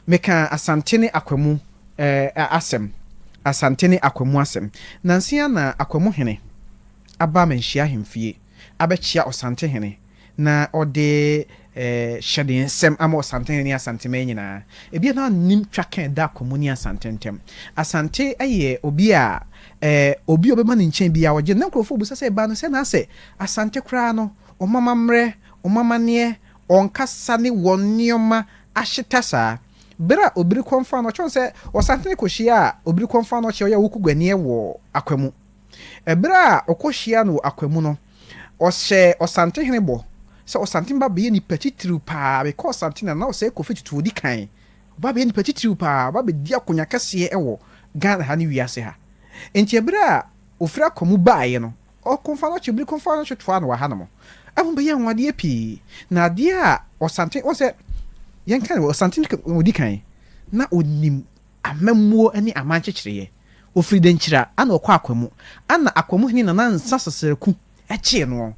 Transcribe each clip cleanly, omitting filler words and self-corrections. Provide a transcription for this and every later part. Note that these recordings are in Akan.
Meka Asante ne Akwamu eh, asɛm. Asante ne Akwamu asɛm. Nansa na Akwamu hene aba Manhyia ahemfie abɛkyea Ɔsante hene na ɔde eh, hyɛde nsɛm ama Ɔsante hene ne Asanteman nyinaa. Ebia na nim twa ka ɛda Akwamu ne Asante ntam. Asante yɛ obi a eh, obi a ɔbɛma ne nkyɛn biara ɔgye no. Na nkurɔfoɔ bisa sɛ ɛbaa no sɛ na asɛ Asante koraa no, wɔn amammerɛ, wɔn amanneɛ, wɔn kasa ne wɔn nneɛma ahyeta saa. Bere a Obiri Kɔmfo Anokye, ɔhu sɛ Ɔsantene kɔhyiaa Obiri Kɔmfo Anokye a ɔyɛ Awuku Guaniɛ wɔ Akwamu. Bere a ɔkɔhyiaa no wɔ Akwamu no, ɔhyɛɛ Ɔsantehene bɔ sɛ Ɔsantene ba bɛyɛ nipa titiriw paa bɛkɔ Ɔsantene na na Ɔsɛe Kofi Tutu ɔdi kan. Ɔba bɛyɛ nipa titiriw paa, ɔba bɛdi akonnwa kɛseɛ wɔ Ghana ha ne wiase ha. Enti bere a ɔfiri Akwamu baeɛ no, Ɔkomfo Anokye, bere Komfo Anokye toaa no wɔ hanom. Ɛho bɛyɛ anwanwadeɛ pii. Na adeɛ a Ɔsante, wɔn sɛ, yɛnka no, Ɔsante na ɔdi kan, na ɔnim amammuo ne aman nkyekyereeɛ. Ɔfiri Dankyira ana ɔkɔ Akwamu, ana Akwamu hene Nana Nsa Seseraku kyee noɔ,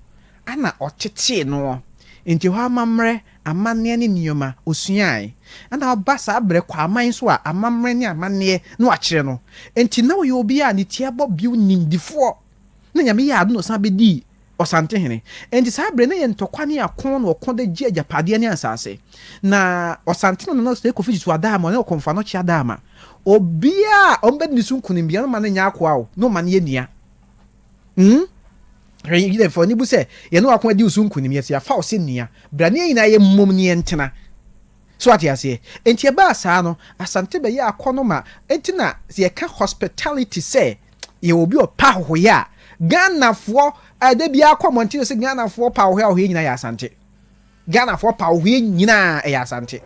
ana ɔtetee noɔ. Enti ɛhɔ amammerɛ, amanneɛ ne nneɛma, ɔsuaae. Ana ɔba saa berɛ kɔ aman so a, amammerɛ ne amanneɛ na wakyerɛ no. Enti na ɔyɛ obi a ne ti abɔ bio, nimdifoɔ. Na Nyame yɛɛ adom na ɔsan bɛdii Ɔsantehene. Enti saa berɛ no na ɛyɛ ntɔkwa ne ako na ɔko de gye agyapadeɛ ne asase. Na Ɔsantehene Nana Osei Kofi Tutu Adaama ɔne Ɔkomfo Anokye Adaama, obiara a wɔbɛdi ne so nkunim biara no ma no nyɛ akoa o, na ɔma no yɛ nua. Hmm? Hwɛ, Yudafoɔ ani bu sɛ yɛne wo ako adi wo so nkunim, yɛse yɛafa wo sɛ nua, bra ne yɛn nyinaa yɛmmom ne yɛntena. So wate aseɛ? Enti ɛbaa saa no, Asante bɛyɛɛ akɔnnɔ ma, enti na sɛ yɛka hospitality sɛ yɛwɔ obi a ɔpɛ ahɔhoyɛ a, Ghanafoɔ, da biara kɔ mmɔnten so sɛ Ghanafoɔ pɛ ahɔhoyɛ, ahɔhoyɛ nyinaa yɛ Asante. Ghanafoɔ pɛ ahɔhoyɛ nyinaa ɛyɛ Asante.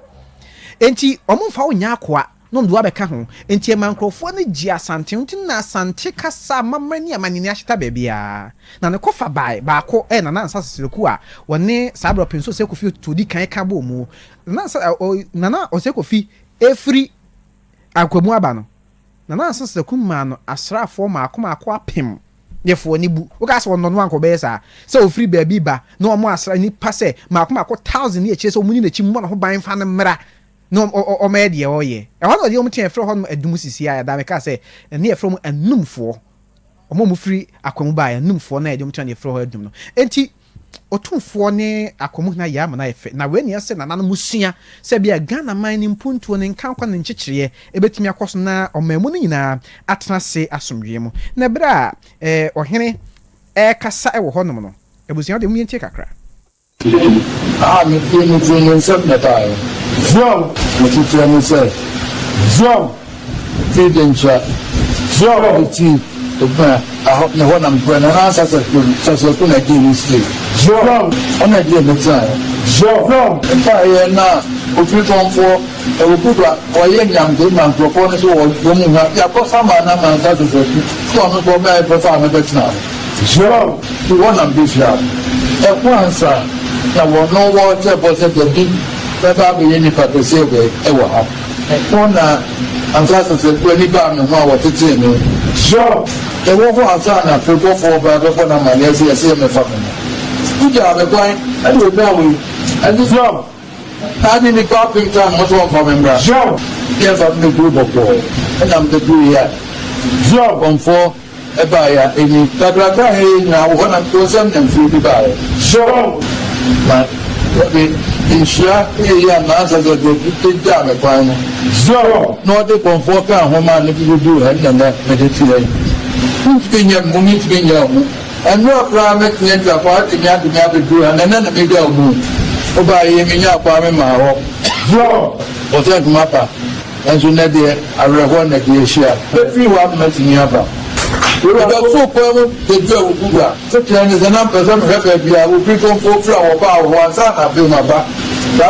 Enti wɔn mfa wo nyɛ akoa na wɔn de wo abɛka ho. Enti ɛma nkurɔfoɔ no gye Asante ho. Nti na Asante kasa, amammerɛ ne amanini ahyeta baabiara. Na ne kɔfa bae baako ɛyɛ Nana Ansah Seseleku a wɔne saa berɛ Ɔpɛnsu Osei Kofi Otoo di kan ka bɔɔ mu. Nana Ansah, Nana Osei Kofi ɛfiri Akwamu aba no, Nana Ansah Seseleku maa no asraafoɔ mmaako mmaako 1000. Yɛfoɔ ne bu. Woka sɛ ɔnnɔ no anka ɔbɛyɛ saa. Sɛ ɔfiri baabi ba na wɔn asra nnipa sɛ mmaako mmaako 1000 ne akyire sɛ wɔn ni n'akyi mmɔ ne ho ban mfa no mmra na ɔmmɛyɛ deɛ ɔreyɛ. Ɛhɔ na ɔde wɔn te a yɛfrɛ hɔnom Adum sisi a ɛda mekaa sɛ ɛne yɛfrɛ wɔn Anumfoɔ. Wɔn a wɔfiri Akwamu baeɛ, Anumfoɔ no a yɛde wɔn tena na yɛfrɛ hɔ Adum no. Enti Otumfoɔ ne Akwamuhene ayɛ ama no ayɛ fɛ. Na wei na ɛsɛ nananom sua sɛ ebia Ghana man no mpuntuo, ne nkankwa ne nkyekyereɛ bɛtumi akɔ so na ɔman mu no nyinaa atena ase asomdwoeɛ mu. Na berɛ a eh, ɔhene rekasa wɔ hɔnom no, abusua deɛ momyɛntie kakra. A mefiri mefiri ne nsam na ɛbaeɛ. Zion. Meteteɛ ne sɛ. Zion. Firi Denkyira. Zion. De ti Ebuna ɛhɔ ne hɔ na mepɛ no na Sasraku na ɛgyee me siei. Zion. Ɔna ɛgyee me tenaeɛ. Zion. Ɛbaeɛ na ofirikɔmfoɔ ɛwɔ Kuba ɔyɛ nyamde ma nkurɔfoɔ no so wɔ wɔn mu ha yɛakɔfa maa no ama Sasraku sɛ ɔno nso ɔbɛyɛ bɛfa me bɛtena hɔ. Zion. Fi hɔ na mebehyia no. Ɛko ansa na wɔno wɔrekyɛ bɔ sɛ dabi bɛba abɛyɛ nipa kɛseɛ wei wɔ ha. Ɛko na ansa Sasraku ani baa me ho a wɔtetee me. Zion. Ɛwɔ hɔ ansa na afebɔfoɔ baa bɛbɔ no amanneɛ sɛ yɛse yɛmmɛfa me no. Wogyaa me kwan de ogyaa wei. Ɛnso. Zion. Saa de nnipa 1000 kaa me ho sɛ wɔmfa me mmra. Zion. Yɛmfa me mmɛduru bɔkɔɔ. Ɛna mebɛduruiɛ a. Zion. Kɔmfoɔ. Ɛbaeɛ a, ɛnni. Kakraka a ɛyɛ nyinaa wɔ hɔ na wo nsam na mfiri de baeɛ. Shalom. Na wɔde nhyira yei a nansa sɛ deɛ de gyaa me kwan no. Shalom. Na ɔde kɔmfoɔ kaa ho maa no de bɛduruu ha ne na nnɛ mede te ha yi. Mentumi nyɛ me ho, mentumi nyɛ wo ho. Ɛnnora koraa mɛtumi atwa kwan ade me ade me abɛduru ha na nnɛ na meda wo mu. Wobaeɛ yi menyaa kwan memaa hɔ. Shalom. Wɔsɛ ntoma pa. Nanso nnɛ deɛ, awerɛhoɔ na ɛde ahyia. Mɛfiri hɔ ama matumi aba. Mebɛforo kwan mu bɛduru Awukuga. Sekyerɛ ne sɛ na mepɛ sɛ mehwɛ baabi a ofirikɔmfoɔ firi a wɔbaa wo hɔ ansa na afei maba. Saa.